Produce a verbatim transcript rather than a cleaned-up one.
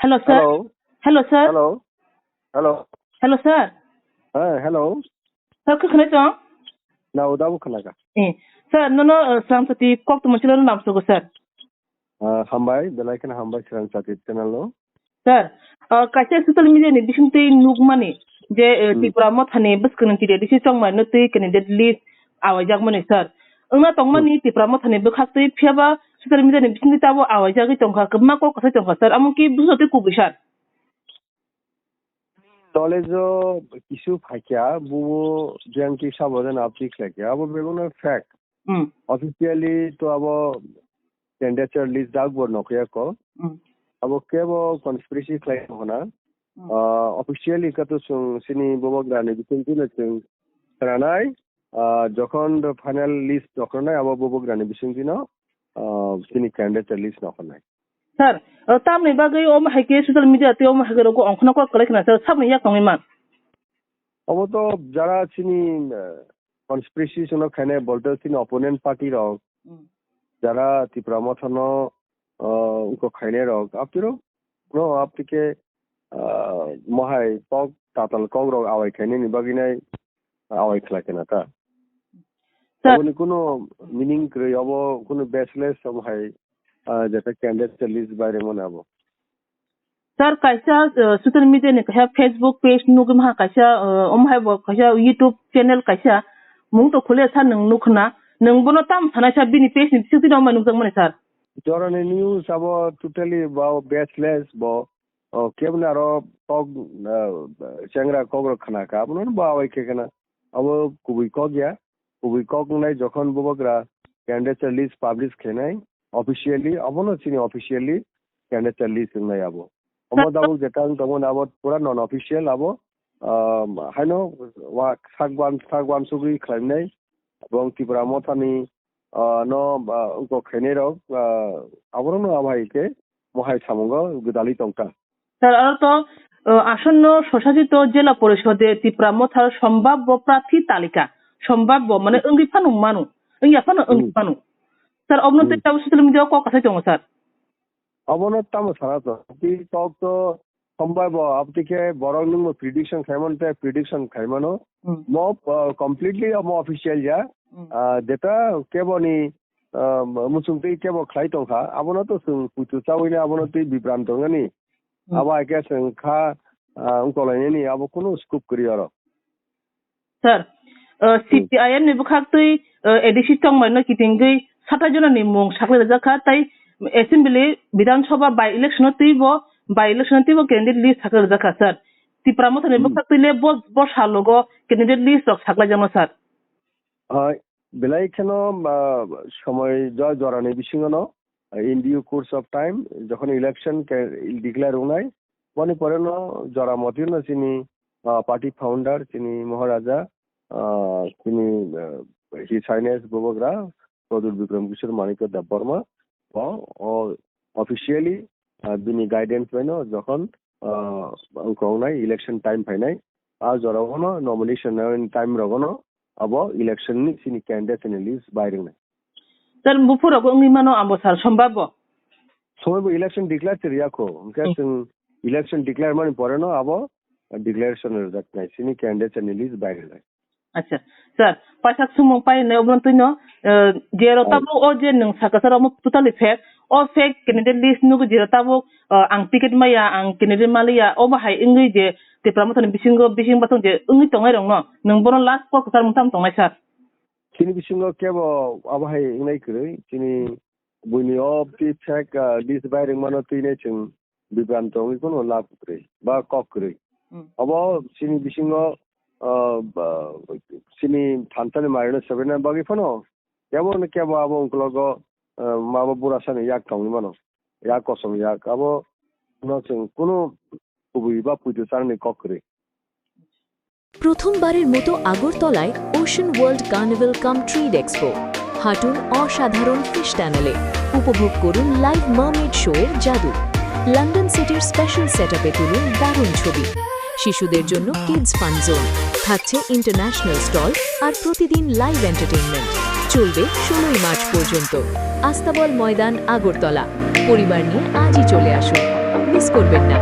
Hello, sir. Hello. Hello, sir. Hello. Hello. Hello, sir. Hey, hello. Sir, khe khwnai tong? Na, uda bo khwnaka. Eh, sir, nono, uh, Sramsati kok tongma chwla no nam sogo, sir. Ah, hambai, belai kheno hambai Sramsati channel o. Sir, uh, kaisa social media ni bisingtwi nukmani je, uh, Hmm. Tipra Mothani bwskang ni T D C chongmani twi candidate list awaijakmani, sir. Wngna tongmani Hmm. Tipra Mothani bwkhaktwi phiyaba social media ni bisingtwi tabo awaijagwi tongkha, kwbangma kok kwthai tongkha, sir. Amo ki bujo tei kubui, sir? Knowledge o kisu phaikya, bubo jeng ki sabo jeno update khlaikya, abo bebakno fact. Hmm. Officially to abo candidature list dak bo nokya ko. Hmm. Abo kebo conspiracy khlai hona. Hmm. Ah, officially kato sung sini bubagra ni bising tino sung ranai, ah, jokhon the final list jokhon nai abo bubagra ni bising tino, ah, sini candidature list nokhon nai. Sir, uh, tamni bagwi omo hai khe social media tei omo hai khe rogo ongkhorna kok kwlai khna, sir, saboni yak tongwi man. Obo to jara chini, uh, conspiracy sono khainai bolte chini opponent party rok, Hmm. jara Tipra Motha no, uh, uko khainai rok, aptiro no aptike, uh, mohai kok tatal kok rok awai khainani bagwi nai awai khlai khna ta. Sir. Aboni kuno meaning kwrwi, abo kuno baseless, omo hai, ah, jeta candidate list bai rwmani abo. Sir, kaisa, uh, social media ni kaisa Facebook page nugwi maha kaisa, uh, omo hai bo kaisa YouTube channel kaisa mung to khule sa nwng nukhna, nwng bono tam sanai sa bini page ni bisingtwi no mai nukjakmani, sir. Jorani news abo totally bo baseless bo. O, keboni aro kok, ah, chengra kok rok khna kha, abono bo awai khe khna. Abo kubui kok ya, kubui kok wngnai jokhon bubagra candidate list publish khainai officially, abono chini officially candidate list wngnai abo. Omo tabuk jeta wng tongmani abo pura non official abo, ah, haino wa sak wan, sak wan sugui khlainai, ebong Tipra Mothani, ah, no, ah, uko khainai rok, ah, aborokno abo hai khe mohai samungo gwdalwi tongkha. Sir, aro to, uh, asonno swsajito jela porishode Tipra Mothar sombhabbo prarthi talika, sombhabbo mane Hmm. wngwi phano mano, wngya phano wngwi Hmm. phano. Sir, obno tei Hmm. tabuk social media o kok kasai tongo, sir. Obono tamo sana to, tei kok to sombhabbo, aboni khe borok nwngbo prediction khaimano tei prediction khaimano. Hmm. Mo, uh, completely omo official ya. Hmm. Ah, jeta keboni, ah, muchung twi kebo khlai tongkha, abono to chwng puitu chaui abono twi bibranto wngnani. Hmm. Abo hai khe chwng kha, ah, wngkolainani abo kunu scope kwrwi oro. Sir, uh, Hmm. C P I M ni bwkhak twi, uh, A D C chongmani no kitingwi satai jona ni mung saklai rijak kha, tai assembly, Bidhan Sabha by election o twibo, by election o twibo candidate list saklai rijak kha, sir. Tipra Motha ni Hmm. bwkhak twi le bo, bo salogo candidate list rok saklai jakno, sir. Ah, belai kheno, ah, somoi jo-, jorani bisingo no, ah, in due course of time, jokhon election ke declare wngnai, boni pore no jora motwi no chini, ah, party founder, chini Maharaja, ah, chini, ah, His Highness Bubagra Pradyut Bikram Kishore Manikya Debbarma, o, o officially, ah, bini guidance bai no jokhon, ah, wngkha wngnai election time phainai, a jora o no nomination ni time rogo no abo election ni chini candidate ni list bai rwngnai. Sir, buphuru rogo wngwi mano abo, sir, sombhabbo. Sombhabbo election declare se riya kho, hwnkhe Hmm. chwng election declare mani pore no abo declaration rwjaknai, chini candidate ni list bai rwnai. Acha, sir, paisa sumung pai hinwi obono twino, eh, jero Hmm. tabuk o je nwng sakha sir omo totally fake, o fake candidate list nugwi jero tabuk, eh, ang ticket maya, ang candidate maliya, obo hai wngwi je Tipra Mothani bisingo, bising basong je wngwi tongnai rokno nwng bono last kok kwchar mung tamo tongnai sir? Chini bisingo kebo abo hai wngnai kwrwi, chini buini o twi fake, ah, list bai rwngmano twinai chwng bibranto wngwi phano lab kwrwi ba kok kwrwi. Hmm. Abo chini bisingo, ah, ba, chini thansa ni mairokno swbaina bagwi phano kebo no kebo abo ungkologo, ah, mabo burasani yak tongwi mano, yak kosom yak. Abo no chwng kunu kubui ba puitu charni kok kwrwi. প্রথমবারের মতো আগরতলায় ocean world carnival কাম trade expo. হাঁটুন অসাধারণ ফিশ টানেলে, উপভোগ করুন live mermaid show এর জাদু। লন্ডন সিটির স্পেশাল সেটআপে তুলুন দারুণ ছবি। শিশুদের জন্য কিডস ফান জোন, থাকছে ইন্টারন্যাশনাল স্টল আর প্রতিদিন লাইভ এন্টারটেইনমেন্ট। চলবে ষোলোই মার্চ পর্যন্ত। আস্তাবল ময়দান, আগরতলা। পরিবার নিয়ে আজই চলে আসুন। miss করবেন না।